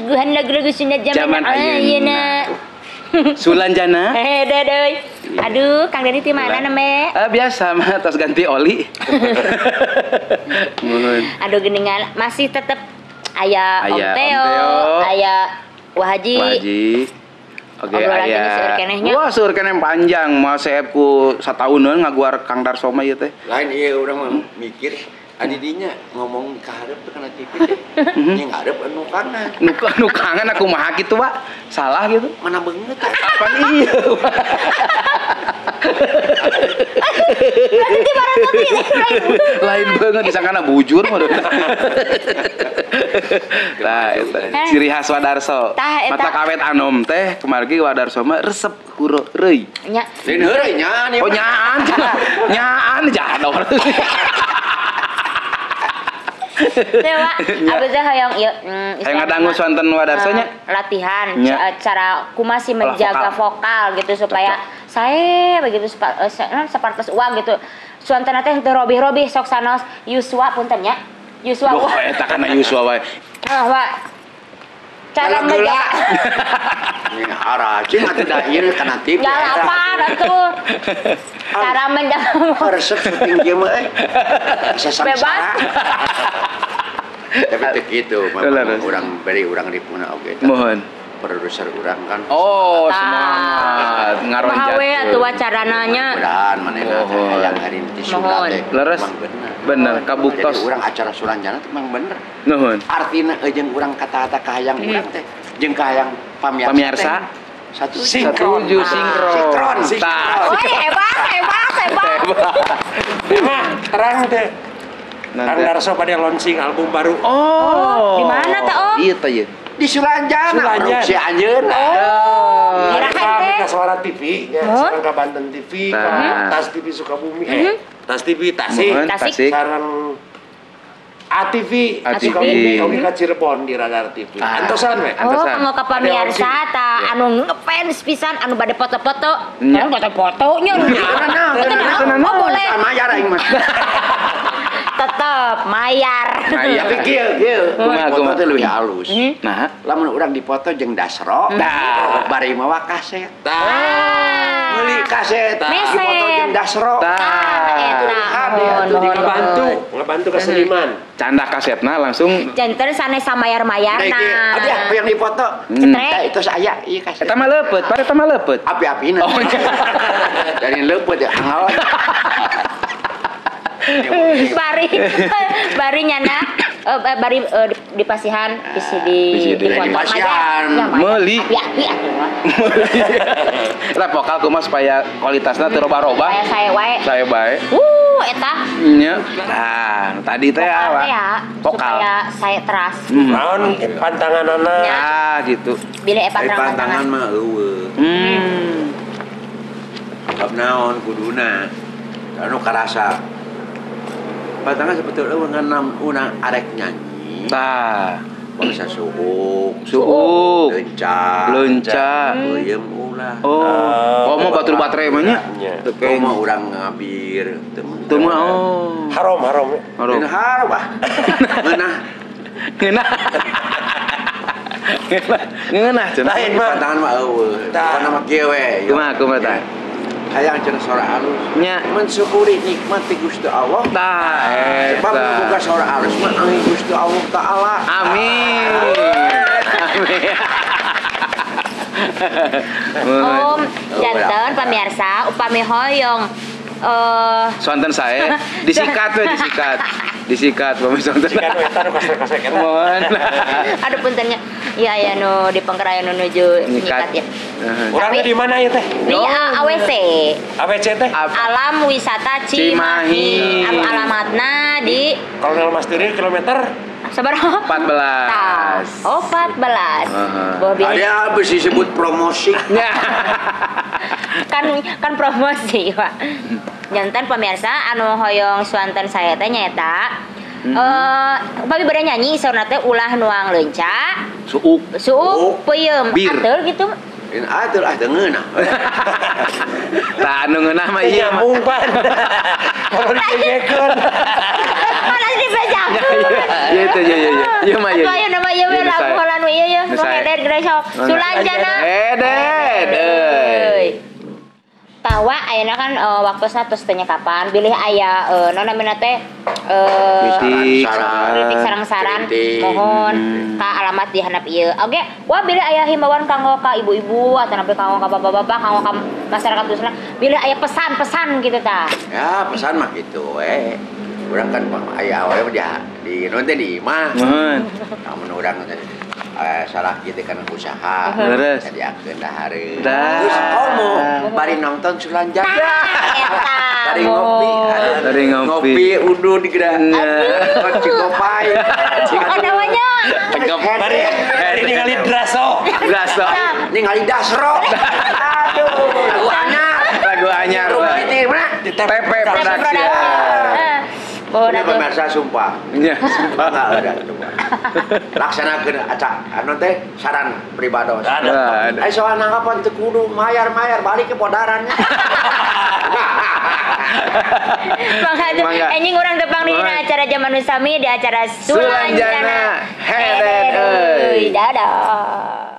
Nyuguhan lagu-lagu Sunda zaman ayeuna. Sulanjana. Hede deui. Aduh, Kang Dedi ti mana name? Biasa mah tos ganti oli. Aduh geuningan masih tetep aya Om Teo, aya Wah Haji. Oke, aya. Wah, seueur keneh panjang, moal seep ku satauneun ngaguar Kang Darso mah ieu teh. Lain ieu urang mah mikir adidinya ngomong ka hareup teh kana TV teh. Nya ngareup anu kangen. Nu kangen aku mah kitu, Pak. Salah gitu. Mana beungeut apaan ieu? Lain banget disangkana bujur mah. Tah eta ciri khas Wadarso. Mata kawet anom teh kumargi Wadarso mah resep heureuy. Nya. Lain heureuy nyaan. Oh nyaan. Nyaan jador. Teh Wak, abdi teh hoyong ieu hayang ngadangu sonten Wadarso nya. Latihan cara kumaha menjaga vokal gitu supaya sae begitu sapartos uang gitu. Suantenna teh teu robih-robih sok sanos yuswa punten nya. Yuswa. Duh, eta kana yuswa wae. Hah, Wak. Cara menjaga. Arajing atuh da ieu kana TV. Galapan atuh. Cara menjaga resep syuting ieu mah bisa samsara. Tapi teu kitu, urang beri urang ripuna oge. Mohon. Produser urang kan. Oh, semangat ngaronjat. Kumaha we atuh acarananya. Mudahan manehna teh hayang hari ti Sunda teh. Leres. Bener, kabuktos. Jadi urang acara Sulanjana teh memang bener. Nuhun. Artina jeung urang kata-kata kahayang urang teh jeung kahayang pamiarsa. Satu sinkron. Sinkron. Oh, hebat, hebat, hebat. Memang terang teh. Kang Darso pada launching album baru. Oh. Di mana teh, Om? Iya teh. Di Sulanjana, produksi anjeun. Oh, ka Suara TV, nya, sareng ka Banten TV, ka Tas TV Sukabumi, Tas TV Tasik, sareng ATV Sukabumi, oge ka Cirebon di Radar TV. Antosan we. Oh, kanggo ka pamirsa ta anu ngefans pisan anu bade foto-foto. Anu foto-foto nya. Oh, boleh. Mayar aing mah. Tetep mayar. Tapi kieu kieu. Foto teh leuwih halus. Nah, lamun urang dipoto jeung Dasro, bari mawa kaset. Tah. Meuli kaset, dipoto jeung Dasro. Tah, eta. Ngabantu ka seniman. Canda kasetna langsung janten sanes samayar-mayarna. Abdi yang dipoto. Tah itu aya ieu kaset. Eta mah leupeut, par eta mah leupeut. Api-apina. Dari leupeut ya angel. Bari bari nyana bari di pasihan di pasihan meuli ya ya lah vokal kumaha supaya kualitasna teu roba-roba saya wae saya bae eta nya nah tadi teh apa vokal supaya saya teras naon pantanganana ah gitu bilih pantangan mah eueuh bab naon kuduna anu karasa pantangan sebetulnya ngenam unang arek nyanyi. Tah, bangsa suuk, suuk, lenca, lenca, peuyeum ulah. Oh, komo batur baterai mah nya. Komo urang ngabir, teu mah oh. Haram, haram. Haram. Haram ah. Ngeunah. Ngeunah. Ngeunah cenah. Lain mah pantangan mah eueuh. Pokona mah kieu we. Kumaha kumaha tah? Hayang cenah suara halus. Nya. Mensyukuri nikmat ti Gusti Allah. Tah, sebab boga suara halus mah angin Gusti Allah Taala. Amin. Amin. Om janten pamirsa upami hoyong sonten sae disikat we disikat. Disikat upami sonten. Sikat we eta nu kasek-kasek eta. Mohon. Aduh puntennya. Iya aya nu di pengker aya nu nuju nyikat ya. Urang di mana ieu teh? Di AWC. AWC teh? Alam Wisata Cimahi. Anu alamatna di Kolonel Masturi kilometer sabaraha? 14. Oh, 14. Boh ada habis disebut promosi. Kan promosi, Pak. Janten pemirsa anu hoyong suanten saya teh nyaeta upami bade nyanyi saurna teh ulah nuang leunca, suuk, suuk peuyeum, ateul gitu. Ateul ah teu ngeunah. Tah anu ngeunah mah ieu nyambung pan. Kalau dibejekeun. Malah dibejakeun. Iya itu iya iya. Ieu mah ieu. Atuh aya nama ieu we lagu heula nu ieu ye. Nu hedet geus sok. Sulanjana. Hedet euy. Tawa ayeuna kan waktosna tos teu kapan bilih aya naon namina teh kritik sarang-saran mohon ka alamat di handap ieu. Oke, wah bilih aya himbauan kanggo ka ibu-ibu atau nampi kanggo ka bapak-bapak, kanggo ka masyarakat khususna, bilih aya pesan-pesan gitu tah. Ya, pesan mah gitu we. Urang kan aya awalnya di naon teh di imah. Namun urang salah gitu kan usaha jadi akeun dahareun. Terus komo bari nonton Sulanjana. Bari ngopi, bari ngopi udud di geura. Cikopai. Oh namanya. Bari ningali Draso. Draso. Ningali Dasro. Aduh, lagu anyar. Lagu anyar. TP Production. Ini pemirsa sumpah. Iya, sumpah. Enggak ada sumpah. Laksanakeun acak anu teh saran pribados. Ada. Ai soal nangkapan teu kudu mayar-mayar balik ke podarannya. Mangga anjing urang tepang di acara Jaman Nusami di acara Sulanjana. Hedet euy. Dadah.